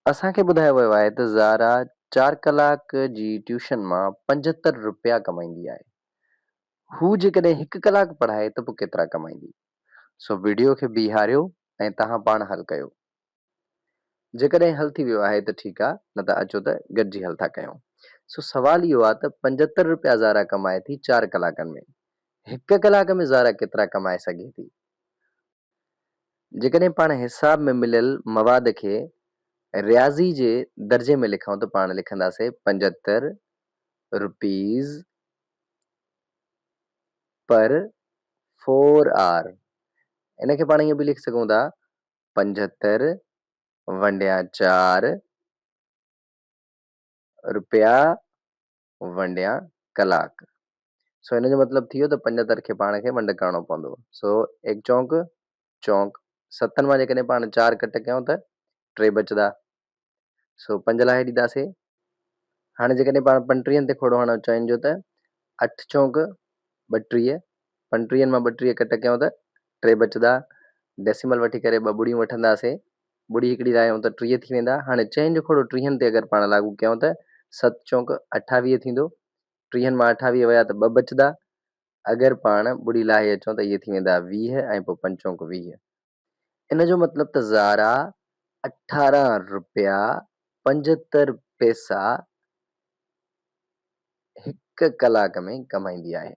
اسان کي ٻڌايو ويو آهي ته زارا چار ڪلاڪ جي ٽيوشن مان 75 رپيا ڪمائيندي آهي. هو جيڪڏهن هڪ ڪلاڪ پڙهائي ته پوء ڪيترا ڪمائيندي؟ سو وڊيو کي بيهاريو ۽ توهان پاڻ حل ڪيو. جيڪڏهن حل ٿي ويو آهي ته ٺيڪ آ نه ته اچو ته گڏجي حل ٿا ڪيون. سو سوال اهو آ ته 75 رپيا زارا ڪمائي ٿي چار ڪلاڪن ۾. هڪ ڪلاڪ ۾ زارا ڪيترا ڪمائي سگهي ٿي؟ جيڪڏهن پاڻ حساب ۾ مليل مواد کي رياضي جي درجي ۾ لکون ته پاڻ لکنداسين 75 روپيز پر فور آر. ان کي پاڻ ائين به لکي سگهون ٿا 75 ونڊيان چار روپيا ونڊيان ڪلاڪ. سو ان جو مطلب ٿي ويو ته 75 کي پاڻ کي ونڊ ڪرڻو پوندو. سو ايڪ چونڪ چونڪ ستن مان جيڪڏهن پاڻ چار ڪٽ ڪيون ته ٽي بچدا. سو پنج لاهي ڏينداسي. هاڻي جيڪڏهن پاڻ پنٽيهن تي کوڙو هڻون چئن جو ته اٺ چونڪ ٻٽيهه، پنٽيهن مان ٻٽيهه ڪٽ ڪيون ته ٽي بچدا. ڊيسيمل وٺي ڪري ٻه ٻڙيون وٺنداسي. ٻڙي هڪڙي لاهيون ته 30 ٿي ويندا. هاڻي چئن جو کوڙو ٽيهن تي اگر پاڻ لاڳو ڪيون ته ست چونڪ 28 ٿيندو. ٽيهن مان 28 ويا ته ٻه بچدا. اگر پاڻ ٻڙي لاهي اچون ته اهي ٿي ويندا 20 ۽ پوء پنج چونڪ 20. ان جو مطلب ته زارا 18 رپيا 75 پئسا هڪ ڪلاڪ ۾ ڪمائيندي آهي.